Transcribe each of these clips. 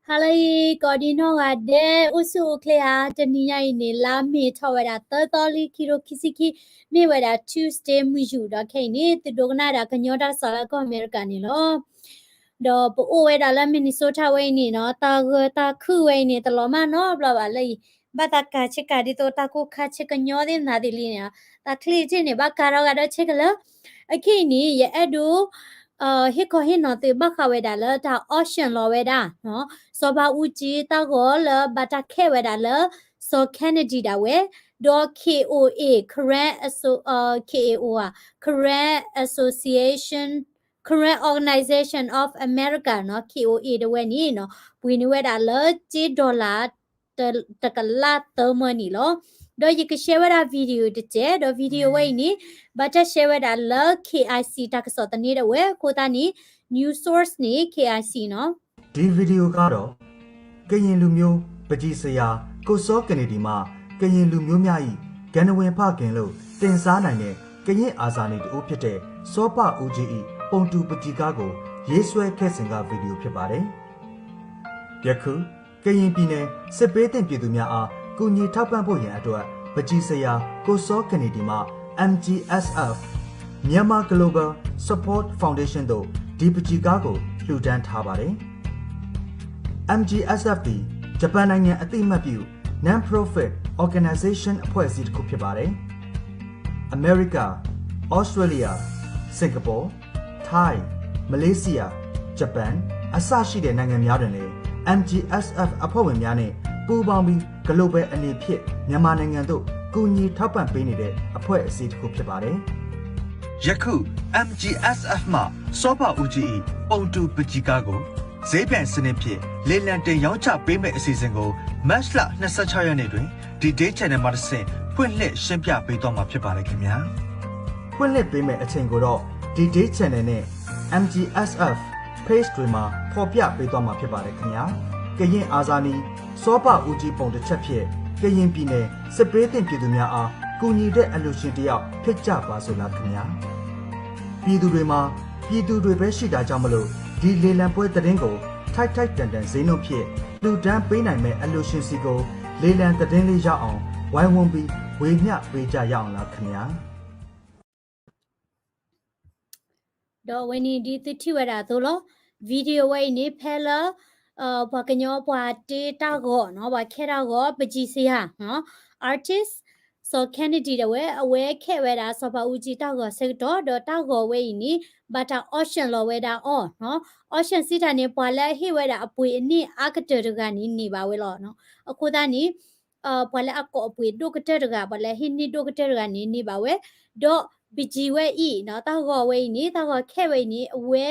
ဟါလၢအဂ့ၤ ကိးဒံနီၢ်ဂၤဒဲး အိၣ်ဆူၣ်အိၣ်ချ့ဧါ. တနံၤညါအံၤန့ၣ် လါမ့ၤထီၣ်ဝဲဒၣ်သၢသီလံ ခံထိခံဆံခံ, မ့ၢ်ဝဲဒၣ် Tuesday မုၢ်ယူာ် ဒီးခဲအံၤန့ၣ် သုဒိကနၣ်ဒၣ်ကညီတၢ်ကစီၣ်လၢကီၢ်အမဲရကၤန့ၣ်လီၤ. ဒီးပအိၣ်ဝဲဒၣ်လၢ Minnesota ဝဲအံၤန့ၣ်နီၤ, တၢ်ဂၢၢ်တၢ်ခုၣ်ဝဲအံၤန့ၣ် တလီၤမၢ်နီတဘျီဘၣ်လၢအံၤ, ဘၣ်သးကၤဆ့ကၤဒ်သိးတၢ်ကိၢ်ခါဆ့ကညီသ့ၣ်မနုၤသ့ၣ်လံန့ၣ်, တၢ်ချ့ထံၣ်န့ၣ် ဘၣ်ကၤထီၣ်ဂၤဒီးဆ့ကလၢာ်. အခဲအံၤန့ၣ် ယအဲၣ်ဒိး ဟ့ၣ်ခီဟ့ၣ်နီၤသုဘၣ်ဃးဝဲဒၣ်လၢတၢ် auction လီၤဝဲဒၣ်, စီၤဘးအူကၠံတၢ်ဂီၤလၢဘၣ်တၢ်ခဲးဝဲဒၣ်လၢ စီၤ Kennedy ဒၣ်ဝဲ, ဒီး K O A, Karen Asso-, K A O ဧါ, Karen Association, Karen Organization of America နီၤ, K O A တဝဲန့ၣ်နီၤ, ပှ့ၤန့ၢ်ဝဲဒၣ်လၢကၠ့ dollar တကလးသၢမၢန့ၣ်လီၤ. ဒီးယက share ဝဲဒၣ် video တစဲး, ဒီး video ဝဲအံၤန့ၣ် ဘၣ်တၢ် share ဝဲဒၣ်လၢ K I C တၢ်ကစီၣ်သန့ဒၣ်ဝဲ, အဃိသတးန့ၣ် news source န့ၣ် K I C နီၤ. ဒ် video ကတော့ ကရင်လူမျိုး ပန်းချီဆရာ ကိုစောကနံဒံမှ ကရင်လူမျိုးများ၏ ဂုဏ်ဝင်ဖခင်လို့ တင်စားနိုင်တဲ့ ကရင်အာဇာနည်တစ်ဦးဖြစ်တဲ့ စောဘဦးကြီး၏ ပုံတူပန်းချီကားကို ရေးဆွဲခဲ့စဉ်က video ဖြစ်ပါတယ်။ ယခု ကရင်ပြည်နယ် စစ်ပေးသင့်ပြည်သူများအား ကူညီထောက်ပံ့ဖို့ရန်အတွက် ပန်းချီဆရာ ကိုစောကနံဒံမှ M G S F Myanmar Global Support Foundation သို့ ဒီပန်းချီကားကို လှူဒါန်းထားပါတယ်။ M G S F သည် ဂျပန်နိုင်ငံအသိအမှတ်ပြု non-profit organization အဖွဲ့အစည်းတစ်ခုဖြစ်ပါတယ်။ အမေရိက၊ ဩစတြေးလျ၊ စင်ကာပူ၊ ထိုင်း၊ မလေးရှား၊ ဂျပန် အစရှိတဲ့နိုင်ငံများတွင်လည်း M G S F အဖွဲ့ဝင်များနှင့်ပူးပေါင်းပြီး Global အနေဖြင့် မြန်မာနိုင်ငံသို့ ကူညီထောက်ပံ့ပေးနေတဲ့အဖွဲ့အစည်းတစ်ခုဖြစ်ပါတယ်။ ယခု M G S F မှ စောဘဦးကြီး၏ ပုံတူပန်းချီကားကို ဈေးပြိုင်စနစ်ဖြင့် လေလံတင်ရောင်းချပေးမယ့်အစီအစဉ်ကို မတ်လ နှစ်ဆယ့်ခြောက်ရက်နေ့တွင် ဒီဒေး Channel မှတဆင့် ဖွင့်လှစ်ရှင်းပြပေးသွားမှာဖြစ်ပါတယ်ခင်ဗျာ။ ဖွင့်လှစ်ပေးမယ့်အချိန်ကိုတော့ ဒီဒေး Channel နဲ့ M G S F Page တွေမှာ ဖော်ပြပေးသွားမှာဖြစ်ပါတယ်ခင်ဗျာ။ ကရင်အာဇာနည် စောဘဦးကြီးပုံတစ်ချက်ဖြင့် ကရင်ပြည်နယ် စစ်ပေးသင့်ပြည်သူများအား ကူညီတဲ့အလှူရှင်တစ်ယောက် ဖြစ်ကြပါစို့လားခင်ဗျာ။ ပြည်သူတွေမှာ ပြည်သူတွေပဲရှိတာကြောင့်မလို့ ဒီလေလံပွဲသတင်းကို ထိုက်ထိုက်တန်တန်ဈေးနှုန်းဖြင့် လှူဒါန်းပေးနိုင်မယ့်အလှူရှင်ဆီကို လေလံသတင်းလေးရအောင် ဝိုင်းဝန်းပြီး ဝေမျှပေးကြရအောင်လားခင်ဗျာ။ ဒီးအဝဲန့ၣ်ဒ်သုထံၣ်ဝဲဒၣ်အသိးလီၤ. video ဝဲအံၤန့ၣ် ဖဲလၢ ပှၤကညီပှၤတ့တၢ်ဂီၤနီၤ, ပှၤခဲတၢ်ဂီၤ ပန်းချီဆရာနီၤ, artist စီၤ Kennedy ဒၣ်ဝဲ အဝဲခဲဝဲဒၣ် စီၤဘဦးကြီး တၢ်ဂီၤဆၢကတီၢ်, ဒီးတၢ်ဂီၤဝဲအံၤန့ၣ် ဘၣ်တၢ် auction လီၤဝဲဒၣ်အီၤနီၤ. auction စံးတၢ်န့ၣ် ပှၤလၢအဟ့ၣ်ဝဲဒၣ်အပှ့ၤအန့ၢ်အါကတၢၢ်တဂၤန့ၣ် န့ၢ်ဘၣ်ဝဲလီၤ. အဃိသတးန့ၣ် ပှၤလၢအကိးအပှ့ၤဒိၣ်ကတၢၢ်တဂၤ, ပှၤလၢအဟ့ၣ်န့ၢ်ဒိၣ်ကတၢၢ်တဂၤန့ၣ် န့ၢ်ဘၣ်ဝဲ, ဒီးပန်းချီဝဲအံၤနီၤ, တၢ်ဂီၤဝဲအံၤန့ၣ် တၢ်ဂီၤခဲဝဲအံၤန့ၣ် အဝဲ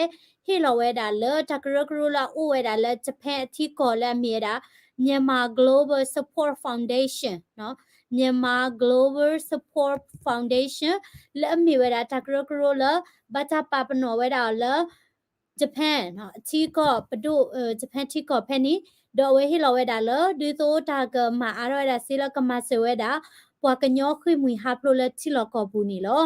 ဟ့ၣ်လီၤဝဲဒၣ်လၢတၢ်ကရၢကရိလၢအအိၣ်ဝဲဒၣ်လၢ Japan အထံကီၢ်လၢအမ့ၢ်ဝဲဒၣ် Myanmar Global Support Foundation နီၤ, Myanmar Global Support Foundation လၢအမ့ၢ်ဝဲဒၣ်တၢ်ကရၢကရိလၢ ဘၣ်တၢ်ပာ်ပနီၣ်ဝဲဒၣ်အီၤလၢ Japan နီၤ, အထံကီၢ်ပဒိၣ် Japan ထံကီၢ်ဖဲန့ၣ်, ဒီးအဝဲဟ့ၣ်လီၤဝဲဒၣ်လၢ ဒ်သိးတၢ်ကမၤအါထီၣ်ဝဲဒၣ်စ့လၢကမၤစၢၤဝဲဒၣ် ပှၤကညီဃ့ၢ်မှံဟးဖျိးလၢထံလီၢ်ကီၢ်ပူၤန့ၣ်လီၤ.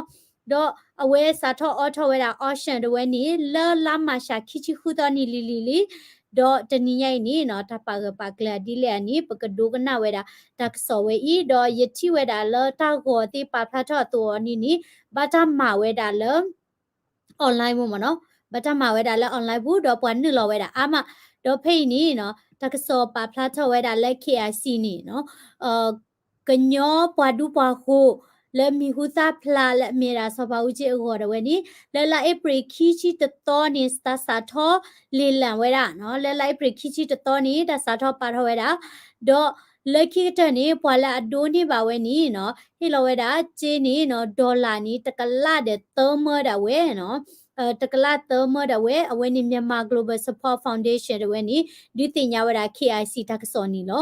ဒီးအဝဲစးထီၣ်အိးထီၣ်ဝဲဒၣ် auction တဝဲန့ၣ် လၢလါမၤရှးခံဆံဃုသီနံၤလံၤလံၤလံၤ, ဒီးတနံၤညါအံၤန့ၣ်နီၤ တၢ်ပာ်ဂၢၢ်ပာ်ကျၢၤဒ်လဲၣ်အံၤန့ၣ် ပကဒိကနၣ်ဝဲဒၣ်တၢ်ကစီၣ်ဝဲအံၤ, ဒီးယထံၣ်ဝဲဒၣ်လၢတၢ်ဂီၤသ့ၣ်ပာ်ဖျါထီၣ်အသိးအီၤန့ၣ်န့ၣ် ဘၣ်တၢ်မၤဝဲဒၣ်လၢ online ပူၤမ့ၢ်နီၤ, ဘၣ်တၢ်မၤဝဲဒၣ်လၢ online ပူၤ ဒီးပှၤနုာ်လီၤဝဲဒၣ်အါမး, ဒီးဖဲအံၤန့ၣ်နီၤ တၢ်ကစီၣ်ပာ်ဖျါထီၣ်ဝဲဒၣ်လၢ K I C န့ၣ်နီၤ ကညီပှၤဒူပှၤယိၤ လၢမံၤဟူသၣ်ဖျါလၢအမ့ၢ်ဝဲဒၣ်စီၤဘးအူကၠံအဂီၤဒၣ်ဝဲန့ၣ် လၢလါအ့ဖြ့ၣ်ခံဆံတသီန့ၣ် တၢ်စးထီၣ်လေလံဝဲဒၣ်နီၤ, လၢလါအ့ဖြ့ၣ်ခံဆံတသီန့ၣ် တၢ်စးထီၣ်ပာ်ထီၣ်ဝဲဒၣ်, ဒီးလၢခံကတၢၢ်န့ၣ် ပှၤလၢအဒိးန့ၢ်ဘၣ်ဝဲန့ၣ်နီၤ ဟ့ၣ်လီၤဝဲဒၣ်ကၠ့န့ၣ်နီၤ dollar န့ၣ် တကလးဒီးသၢမၢဒၣ်ဝဲနီၤ တကလးသၢမၢဒၣ်ဝဲ, အဝဲန့ၣ် Myanmar Global Support Foundation တဝဲန့ၣ် ဒုးသ့ၣ်ညါဝဲဒၣ် K I C တၢ်ကစီၣ်န့ၣ်လီၤ.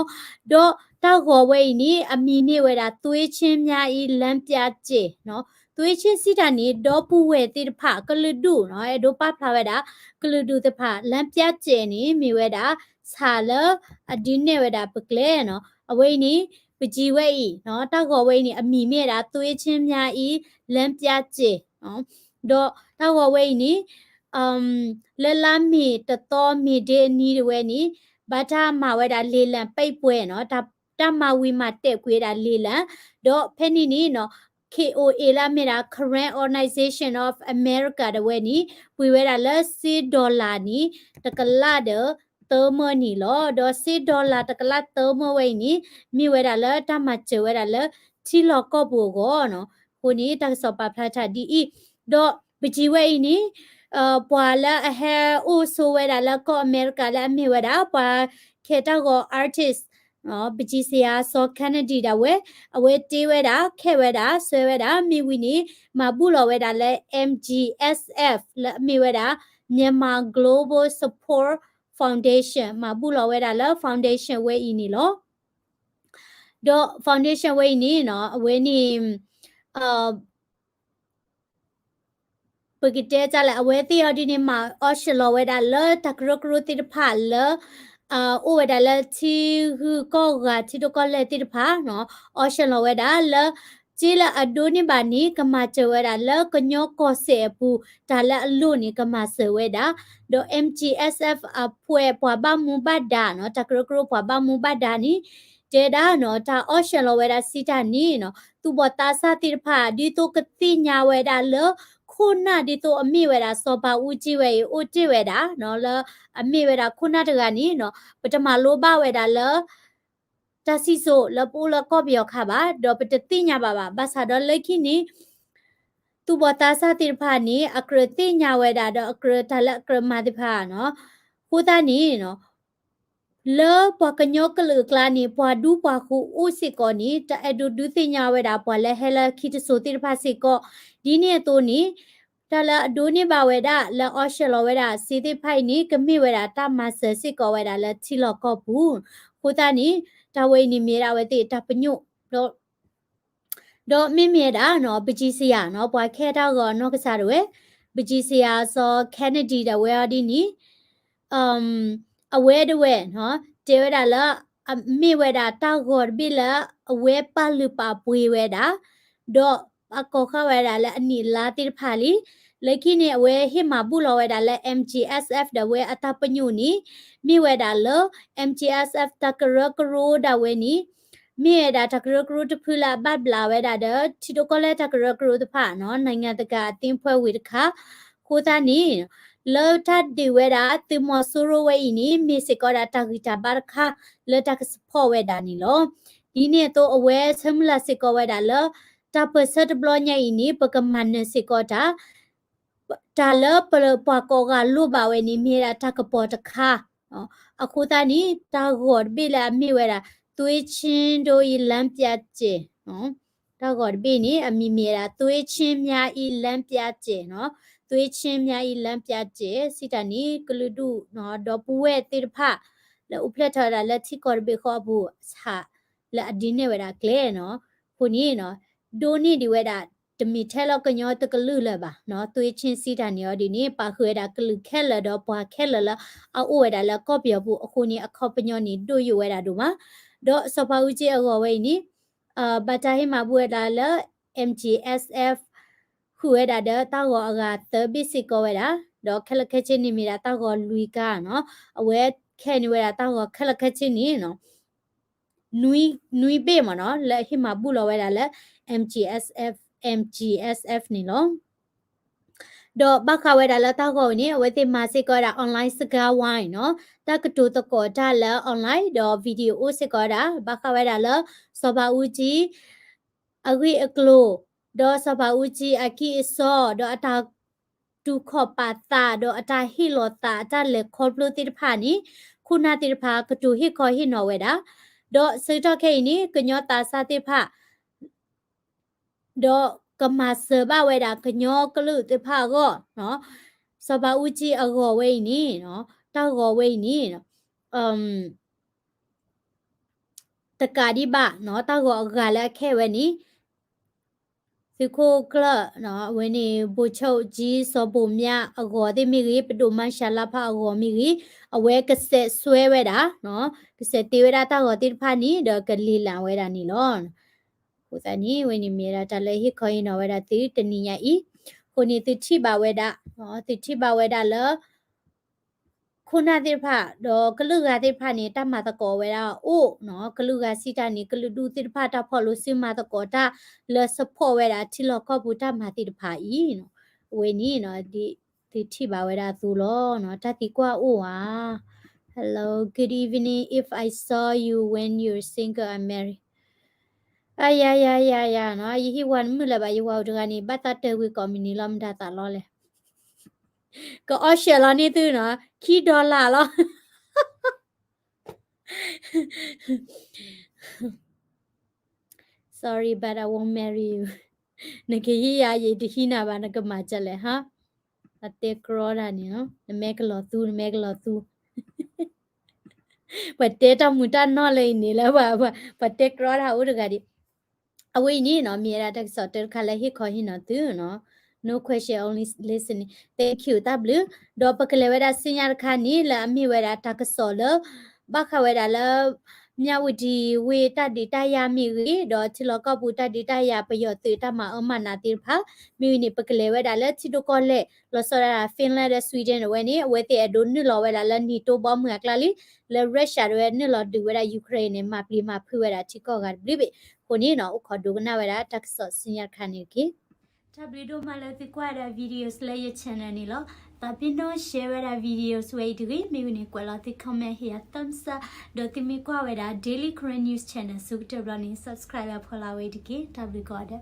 ဒီးတၢ်ဂီၤဝဲအံၤန့ၣ် အမံၤမ့ၢ်ဝဲဒၣ် သွေးချင်းများ၏ လမ်းပြချက် နီၤ, သွေးချင်း စံးတၢ်န့ၣ် ဒီပုၢ်ဝဲၢ်သ့ၣ်တဖၣ် ကလုာ်ဒူၣ်နီၤ, အဲၣ်ဒိးပာ်ဖျါဝဲဒၣ် ကလုာ်ဒူၣ်သ့ၣ်တဖၣ် လမ်းပြချက် န့ၣ် မ့ၢ်ဝဲဒၣ် ဆၣ်လၢအဒုးနဲၣ်ဝဲဒၣ်ပကျဲနီၤ, အဝဲအံၤန့ၣ် ပန်းချီဝဲအံၤနီၤ တၢ်ဂီၤဝဲအံၤန့ၣ် အမံၤမ့ၢ်ဝဲဒၣ် သွေးချင်းများ၏ လမ်းပြချက် နီၤ, ဒီးတၢ်ဂီၤဝဲအံၤန့ၣ် လၢလါမ့ၤတသီ မ့ၤဒ့အနံၤတဝဲန့ၣ် ဘၣ်တၢ်မၤဝဲဒၣ် လေလံပိတ်ပွဲ နီၤ, တၢ်မၤဝံၤမၤတဲာ်ကွံာ်ဝဲဒၣ် လေလံ, ဒီးဖဲန့ၣ်န့ၣ်နီၤ K O A လၢအမ့ၢ်ဒၣ် Karen Organization of America ဒၣ်ဝဲန့ၣ် ပှ့ၤဝဲဒၣ်လၢစ့ dollar န့ၣ် တကလးဒီးသၢမၢန့ၣ်လီၤ. ဒီးစ့ dollar တကလးသၢမၢဝဲအံၤန့ၣ် မ့ၢ်ဝဲဒၣ်လၢတၢ်မၤစၢၤဝဲဒၣ်လၢ ထံလီၢ်ကီၢ်ပူၤအဂီၢ်နီၤ. အဃိန့ၣ် တၢ်ကစီၣ်ပာ်ဖျါထီၣ်ဒ်အံၤ, ဒီးပကံဝဲအံၤန့ၣ် ပှၤလၢအဟဲအိၣ်ဆိးဝဲဒၣ်လၢကီၢ်အမဲရကၤလၢအမ့ၢ်ဝဲဒၣ် ပှၤခဲတၢ်ဂီၤ artist ပကံဆရာစီၤ Kennedy ဒၣ်ဝဲ အဝဲတ့ဝဲဒၣ် ခဲဝဲဒၣ် ဆွဲဝဲဒၣ် မ့ၢ်ဝံၤန့ၣ် မၤဘူၣ်လီၤဝဲဒၣ်လၢ M G S F လၢအမ့ၢ်ဝဲဒၣ် Myanmar Global Support Foundation မၤဘူၣ်လီၤဝဲဒၣ်လၢ foundation ဝဲအံၤန့ၣ်လီၤ. ဒီး foundation ဝဲအံၤန့ၣ်နီၤ အဝဲန့ၣ် ပကတဲတၢ်လဲၣ် အဝဲသ့ၣ်အီၤဒ်န့ၣ် မၤ auction လီၤဝဲဒၣ်လၢတၢ်ကရၢကရိသ့ၣ်တဖၣ်လၢ အိၣ်ဝဲဒၣ်လၢထံဂုၤကီၢ်ဂၤ ထံဒိၣ်ကီၢ်လဲၢ်သ့ၣ်တဖၣ်နီၤ auction လီၤဝဲဒၣ်လၢ စ့လၢအဒိးန့ၢ်ဘၣ်န့ၣ် ကမၤစၢၤဝဲဒၣ်လၢကညီကီၢ်စဲၣ်အပူၤ တၢ်လၢအလိၣ်န့ၣ် ကမၤစၢၤဝဲဒၣ်, ဒီး M G S F အဖှဲးပှၤဘၣ်မူဘၣ်ဒါနီၤ တၢ်ကရၢကရိပှၤဘၣ်မူဘၣ်ဒါန့ၣ် တဲဒၣ်နီၤ တၢ်အီၣ်ဆၢၣ်လီၤဝဲဒၣ်စံးတၢ်န့ၣ်နီၤ သူၣ်ဘီၣ်သးစၢ်သ့ၣ်တဖၣ် ဒ်သိးကသ့ၣ်ညါဝဲဒၣ်လၢ ခိၣ်နၢ်ဒ်သိးအမ့ၢ်ဝဲဒၣ် စီၤပၤအူကၠံဝဲအံၤ အိၣ်တ့ၢ်ဝဲဒၣ်နီၤ လၢအမ့ၢ်ဝဲဒၣ်ခိၣ်နၢ်တဂၤန့ၣ်နီၤ ပတမၤလိဘၣ်ဝဲဒၣ်လၢ တၢ်စံၣ်စိၤလၢပအိၣ်လၢကီၢ်ပယီၤခါဘၣ်, ဒီးပတသ့ၣ်ညါဘၣ်ဘၣ်. ဘၣ်ဆၣ်ဒီးလၢခံန့ၣ် သူၣ်ဘီၣ်သးစၢ်သ့ၣ်တဖၣ်န့ၣ် အကြၢးသ့ၣ်ညါဝဲဒၣ်ဒီးအကြၢးတၢ်လၢအကြၢးမၤသ့ၣ်တဖၣ်နီၤ. အဃိသတးန့ၣ် လၢပှၤကညီကလုာ်အကျါန့ၣ် ပှၤဒူပှၤယိၤအိၣ်စ့ၢ်ကီးန့ၣ် တၢ်အဲၣ်ဒိးဒုးသ့ၣ်ညါဝဲဒၣ် ပှၤလၢဟဲလၢခံတစိၤသ့ၣ်တဖၣ်စ့ၢ်ကီး, ဒ်န့ၣ်အသိးန့ၣ် တၢ်လၢအဒိးန့ၢ်ဘၣ်ဝဲဒၣ် လၢအီၣ်ဆၢၣ်လီၤဝဲဒၣ်စ့သ့ၣ်တဖၣ်အံၤန့ၣ် ကမ့ၢ်ဝဲဒၣ်တၢ်မၤစၢၤစ့ၢ်ကီးဝဲဒၣ်လၢထံလီၢ်ကီၢ်ပူၤ. အဃိသတးန့ၣ် တၢ်ဝဲအံၤန့ၣ်မ့ၢ်ဒၣ်အဝဲသ့ၣ်တၢ်ပညိၣ်ဒီး ဒီးမ့မ့ၢ်ဒၣ်နီၤ ပကံစယၤနီၤ ပှၤခဲတၢ်ဂီၤအနီၢ်ကစၢ်ဒၣ်ဝဲ ပကံစယၤစီၤ Kennedy ဒၣ်ဝဲအီၤဒ်န့ၣ် အဝဲဒၣ်ဝဲနီၤ တဲဝဲဒၣ်လၢ အမ့ၢ်ဝဲဒၣ်တၢ်ဂီၤတဘ့ၣ်လၢ အဝဲပာ်လုၢ်ပာ်ပှ့ၤဝဲဒၣ် ဒီးအကိးဃာ်ဝဲဒၣ်လၢအနံၣ်အလါသ့ၣ်တဖၣ်လံ. လၢခံန့ၣ် အဝဲဟ့ၣ်မၤဘူၣ်လီၤဝဲဒၣ်လၢ M G S F ဒၣ်ဝဲအတၢ်ပညိၣ်န့ၣ် မ့ၢ်ဝဲဒၣ်လၢ M G S F တၢ်ကရၢကရိဒၣ်ဝဲန့ၣ် မ့ၢ်ဝဲဒၣ်တၢ်ကရၢကရိတဖုလၢအဘၣ်ဘျးဝဲဒၣ်ဒီး ထံဒိၣ်ကီၢ်လဲၢ်တၢ်ကရၢကရိတဖၣ်နီၤ နိုင်ငံတကာအသင်းအဖွဲ့ဝင်တခါ အဃိသတးန့ၣ် လၢတၢ်ဒုးဝဲဒၣ်သုးမီၤစိရိၤဝဲအံၤန့ၣ် မ့ၢ်စ့ၢ်ကီးဒၣ်တၢ်ဂံၢ်တၢ်ဘါတခါ လၢတၢ်က support ဝဲဒၣ်န့ၣ်လီၤ. ဒ်န့ၣ်အသိးအဝဲဆၢမုၢ်လၢ်စ့ၢ်ကီးဝဲဒၣ်လၢ တၢ်ပၢၢ်ဆၢတဘျီညါအံၤန့ၣ် ပကမၤနၢၤစ့ၢ်ကီးတၢ် တၢ်လၢပပှၤကိးဂၤလိၣ်ဘၣ်ဝဲန့ၣ် မ့ၢ်ဝဲဒၣ်တၢ်ကပီၤတခါ အဃိသတးန့ၣ် တၢ်ဂီၤတဘ့ၣ်လၢအမ့ၢ်ဝဲဒၣ် သွေးချင်းတို့၏ လမ်းပြချက် တၢ်ဂီၤတဘ့ၣ်န့ၣ် အမံၤမ့ၢ်ဝဲဒၣ် သွေးချင်းများ၏ လမ်းပြချက်နီၤ သွေးချင်းများ၏ လမ်းပြချက် စံးတၢ်န့ၣ် ကလုာ်ဒူၣ်နီၤ ဒီပုၢ်ဝဲၢ်သ့ၣ်တဖၣ် လၢအိၣ်ဖျဲၣ်ထီၣ်ဝဲဒၣ်လၢထံကီၢ်တဘ့ၣ်ဃီအပူၤ ဆၣ် လၢအဒုးနဲၣ်ဝဲဒၣ်ကျဲနီၤ အဃိန့ၣ်နီၤ ဒိးန့ၢ်ဒံးဝဲဒၣ် တမ့ၢ်ထဲလီၤကညီတကလုာ်လၢၤဘၣ်နီၤ သွေးချင်း စံးတၢ်န့ၣ်အီၤဒ်န့ၣ် ပာ်ဃုာ်ဝဲဒၣ်ကလုာ်ခဲလၢာ်ဒီးပှၤခဲလၢာ်လၢအအိၣ်ဝဲဒၣ်လၢကီၢ်ပယီၤပူၤ အဃိန့ၣ် အခီပညီန့ၣ် ဒိၣ်ယိာ်ဝဲဒၣ်ဒိၣ်မး ဒီးစီၤပၤအူကၠံအဂီၤဝဲအံၤန့ၣ် ဘၣ်တၢ်ဟ့ၣ်မၤဘူၣ်ဝဲဒၣ်လၢ M G S F ဃုာ်ဝဲဒၣ်ဒီးတၢ်ဂီၤအဂၤသၢဘ့ၣ်စ့ၢ်ကီးဝဲဒၣ် ဒီးခဲလၢာ်ခဲဆ့န့ၣ်မ့ၢ်ဒၣ်တၢ်ဂီၤလွံၢ်ကါနီၤ အဝဲခဲန့ၢ်ဝဲဒၣ်တၢ်ဂီၤခဲလၢာ်ခဲဆ့န့ၣ်နီၤ နွံ နွံဘ့ၣ်မ့ၢ်နီၤ လၢအဟ့ၣ်မၤဘူၣ်လီၤဝဲဒၣ်လၢ M G S F M G S F န့ၣ်လီၤ. ဒီးဘၣ်ဃးဝဲဒၣ်လၢတၢ်ဂီၤအံၤန့ၣ် အဝဲသ့ၣ်မၤစ့ၢ်ကီးဝဲဒၣ် online စကားဝိုင်းနီၤ တၢ်ကတိၤသကိးတၢ်လၢ online ဒီး video စ့ၢ်ကီးဝဲဒၣ် ဘၣ်ဃးဝဲဒၣ်လၢ စီၤပၤအူကၠံ အဂ့ၢ်အကျိၤ ဒီးစီၤပၤအူကၠံအကံၢ်အစီ ဒီးအတၢ်တူၢ်ခီၣ်ပာ်သး ဒီးအတၢ်ဟ့ၣ်လီၤသး အတၢ်လဲၤခီဖျိသ့ၣ်တဖၣ်န့ၣ် ခိၣ်နၢ်သ့ၣ်တဖၣ်ကတိၤဟ့ၣ်ခီဟ့ၣ်နီၤဝဲဒၣ် ဒီးဆၢကတီၢ်ခဲအံၤန့ၣ် ကညီသးစၢ်သ့ၣ်တဖၣ် ဒီးကမၤစၢၤဘၣ်ဝဲဒၣ်ကညီကလုာ်သ့ၣ်တဖၣ်အဂီၢ် စီၤပၤအူကၠံအဂီၤဝဲအံၤန့ၣ် တၢ်ဂီၤဝဲအံၤန့ၣ် တကးဒံးဘၣ် တၢ်ဂီၤအဂၤလၢအခဲဝဲန့ၣ် သုးခိၣ်ကျၢၢ် အဝဲန့ၣ် ဗိုလ်ချုပ်ကြီးဇော်ဘိုမြအဂီၤသ့ၣ်မ့ၢ်ဂ့ၤ ပဒိၣ်မါရှၤလါဖးအဂီၤမ့ၢ်ဂ့ၤ အဝဲကစဲးဆွဲဝဲဒၣ် ကစဲးတ့ဝဲဒၣ်တၢ်ဂီၤသ့ၣ်တဖၣ်န့ၣ် ဒီးကလံၤလၢ်ဝဲဒၣ်န့ၣ်လီၤ. အဃိသတးန့ၣ် အဝဲန့ၣ်မ့ၢ်ဝဲဒၣ်တၢ်လၢဟ့ၣ်ခီဟ့ၣ်နီၤဝဲဒၣ်သုတနံၤညါအံၤ အဃိန့ၣ်သုထံၣ်ဘၣ်ဝဲဒၣ် သုထံၣ်ဘၣ်ဝဲဒၣ်လၢ ခိၣ်နၢ်သ့ၣ်တဖၣ် ဒီးကလုာ်ဂၤသ့ၣ်တဖၣ်န့ၣ် တၢ်မၤသကိးဝဲဒၣ်အိၣ်နီၤ, ကလုာ်ဂၤစံးတၢ်န့ၣ် ကလုာ်ဒူၣ်သ့ၣ်တဖၣ် တၢ်ဖီၣ်လိာ်စုမၤသကိးတၢ်လၢ support ဝဲဒၣ်ထံလီၢ်ကီၢ်ပူၤတၢ်မၤသ့ၣ်တဖၣ်အံၤနီၤ, အဝဲန့ၣ်နီၤ ဒ်သုထံၣ်ဘၣ်ဝဲဒၣ်အသိးလီၤနီၤ, တၢ်သံကွၢ်အိၣ်ဧါ. Hello, good evening. If I saw you when you're single or married. အယယယယနီၤ, ယဟံၣ်ဝါနမုၢ်လၢၤဘၣ်, ယဝၤအိၣ်တဂၤန့ၣ် ဘၣ်သးတၢ်ဝံၤကိးမုၢ်နံၤလီၤ မတၤသးလီလဲၣ်. ကအီၣ်ရှဲးလီၤန့ၢ်သုနီၤ, ခံ dollar လီၤ. Sorry, but I won't marry you. နကဟံးယၤ ယတဟံးနၤဘၣ်, နကမၤဒ်လဲၣ်ဟါ. အတဲကြီတၢ်န့ၣ်နီၤ, နမ့ၢ်ကလီၤသူ, နမ့ၢ်ကလီၤသူ. ပှၤတဲတၢ်မူးတၢ်နီၢ်လၢအံၤန့ၣ်လၢ ပှၤတဲကြီတၢ်အိၣ်တဂၤဒံး. အဝဲအံၤန့ၣ်နီၤ မ့ၢ်ဝဲဒၣ်တၢ်ကစီၣ်တၢတခါလၢဟ့ၣ်ခီဟ့ၣ်နီၤသုနီၤ. No question, only listening. Thank you, တၢ်ဘျုး. ဒီးပကလဲၤဝဲဒၣ်ဆူညါတခါန့ၣ် လၢအမ့ၢ်ဝဲဒၣ်တၢ်ကစီၣ်လၢ ဘၣ်ဃးဝဲဒၣ်လၢ မၠးဝတံၤဝ့ၢ်တၢ်ဒုးတၢ်ယၤမ့ၢ်ဂ့ၤ, ဒီးထံလီၢ်ကီၢ်ပူၤတၢ်ဒုးတၢ်ယၤ ပယီၤသုးတၢ်မၤအၢမၤနးသ့ၣ်တဖၣ်, မ့ၢ်ဝံၤန့ၣ် ပကလဲၤဝဲဒၣ်လၢထံဒိၣ်ကီၢ်လဲၢ် လီၤဆီဒၣ်တၢ် Finland ဒီး Sweden အဝဲန့ၣ် အဝဲသ့ၣ်အဲၣ်ဒိးနုာ်လီၤဝဲဒၣ်လၢ NATO ဘီမုၢ်အကျါလံ, လၢ Russia ဒၣ်ဝဲနုာ်လီၤဒုးဝဲဒၣ် Ukraine န့ၣ် မၤပျံၤမၤဖုးဝဲဒၣ်ထံကီၢ်ဂၤတဘျုးဘ့ၣ်. အဃိန့ၣ်နီၤ အိၣ်ခိးဒိကနၣ်ဝဲဒၣ်တၢ်ကစီၣ်ဆူညါတခါန့ၣ်တက့ၢ်. တၢ်ဘျုးဒိၣ်မးလၢသုကွၢ်ဝဲဒၣ် videos လၢယ channel န့ၣ်လီၤ. သးပ့ၤနီၣ် share ဝဲဒၣ် videos ဝဲအံၤတဂ့ၤ, မ့ၢ်ဝံၤန့ၣ် ကွဲးလီၤသု comment ဟ့ၣ်ယၤ thumbs up, ဒီးသုမ့ၢ်ကွၢ်ဝဲဒၣ် Daily Karen News Channel ဆိကတၢၢ်ဘျီန့ၣ် subscribe ဝဲဖီလာ်ဝဲအံၤတက့ၢ်. တၢ်ဘျုးကိးဂၤဒဲး.